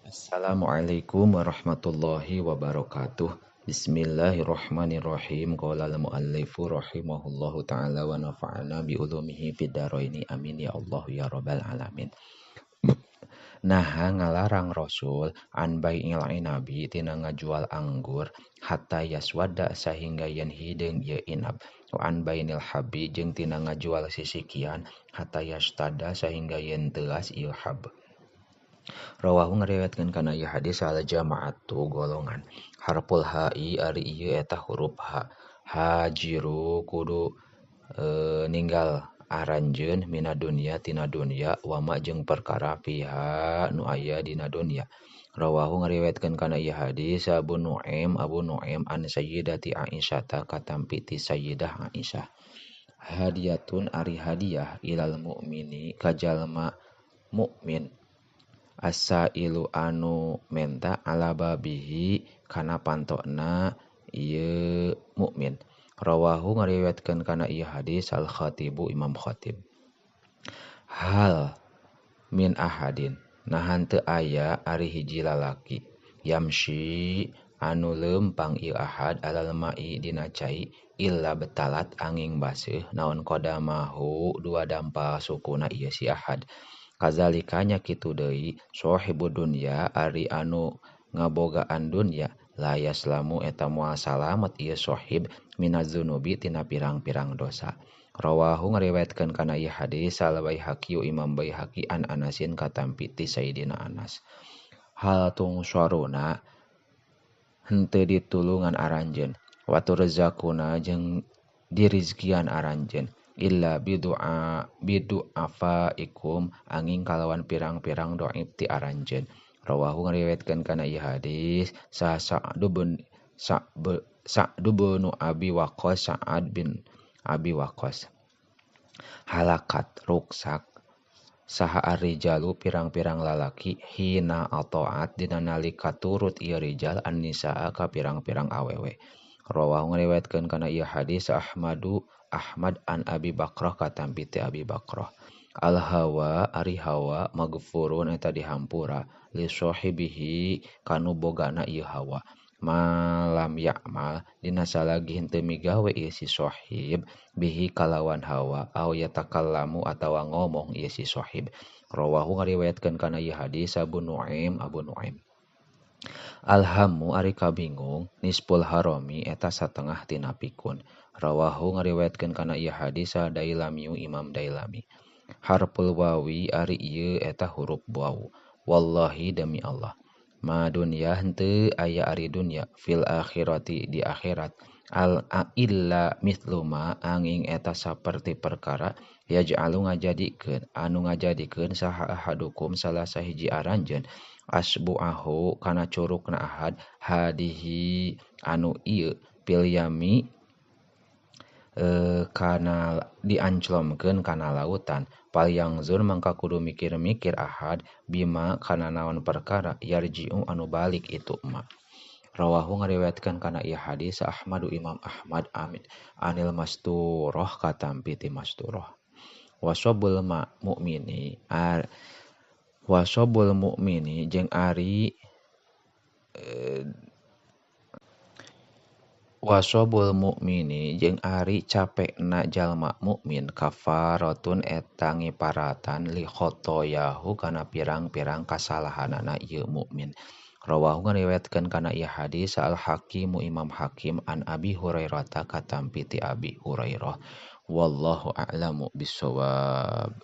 Assalamualaikum warahmatullahi wabarakatuh. Bismillahirrahmanirrahim. Qala al-muallifu rahimahullahu ta'ala wa nafa'ana bi ulumihi fid dharaini. Amin ya Allah ya rabbal alamin. Naha ngalarang Rasul an bai'il inabi tina ngajual anggur hatta yaswada sahingga yen hideung ieu inab, wa an bainil habi jeung tina ngajual sisikian hatta yastada sahingga yen teuas ieu hab. Rawahu ngariwayatkeun kana ieu hadis al jamaatu golongan. Harful ha'i ari ieu eta huruf ha. Hajiru kudu ninggal aranjeun mina dunya tina dunya wama jeung perkara fiha nu aya dina dunya. Rawahu ngariwayatkeun kana ieu hadis Abu Nuaim an Sayyidati Aisyah katampi ti Sayyidah Aisyah. Hadiyatun ari hadiah ilal mukmini ka jalma mukmin. Asailu anu menta ala babihi kana pantona ieu mukmin. Rawahu ngariwayatkeun kana ieu hadis al khatibu Imam Khatib. Hal min ahadin nahan teu aya ari hiji lalaki yamshi anu leumpang ieu ahad alal ma'i dina cai illa betalat angin baseuh naon qadamahu dua dampal sukuna ieu si ahad. Kazalika nya kitu deui sahibu dunya ari anu ngabogaan dunya la yaslamu eta moal salamet ieu sahib minaz-dzunubi tina pirang-pirang dosa. Rawahu ngariwayatkeun kana ieu hadis al Baihaqi Imam Baihaqi an Anasin katampi ti Sayyidina Anas. Hal tungsaruna henteu ditulungan aranjeun wa turzaquna jeung dirizkian aranjeun illa bidu'a bidu'afaikum angin kalawan pirang-pirang dhaif ti aranjeun. Rawahu ngariwayatkeun kana ieu hadis Sa'd bin Abi Waqqas Sa'ad bin Abi Waqqas. Halakat ruksak saha ar-rijalu pirang-pirang lalaki hina ataat dina nalika turut ieu rijal an-nisaa ka pirang-pirang awewe. Rawahu ngariwayatkeun kana ieu hadis Ahmad an Abi Bakrah katampi ti Abi Bakrah. Al hawa ari hawa magfurun eta dihampura li sahibihi kanu bogana ieu hawa. Malam ya'mal dina salagi henteu migawe ieu si sahib bihi kalawan hawa au yatakallamu atawa ngomong ieu si sahib. Rawahu ngariwayatkeun kana ieu hadis Abu Nuaim. Alhamu ari kabingung nisful harami eta satengah tina pikun. Rawahu ngariwayatkeun kana ieu hadis Dailami Imam Dailami. Harful wawi ari ieu eta huruf waw. Wallahi demi Allah. Ma dunya henteu aya ari dunya fil akhirati di akhirat al illa mithlu ma angin eta saperti perkara yaj'alu ngajadikeun anu ngajadikeun saha ahadukum salah sahiji aranjeun asbu'ahu kana curugna ahad hadihi anu ieu fil yami kana dianclomkeun kana lautan palyangzur mangka kudu mikir-mikir ahad bima kana naon perkara yarji'u anu balik itu ma. Rawahu ngariwayatkeun kana ieu hadis Ahmadu Imam Ahmad amin anil Masturah katampi ti Masturah. Wasobul mu'mini wasobul mu'mini jeung ari wasobul mukmini jeung ari capekna jalma mukmin kafaratun eta ngiparatan li khotoyahu kana pirang-pirang kasalahanana ieu mukmin. Rawahu ngariwayatkeun kana ieu hadis al Hakimu Imam Hakim an Abi Hurairah katampi ti Abi Hurairah. Wallahu a'lamu bissawab.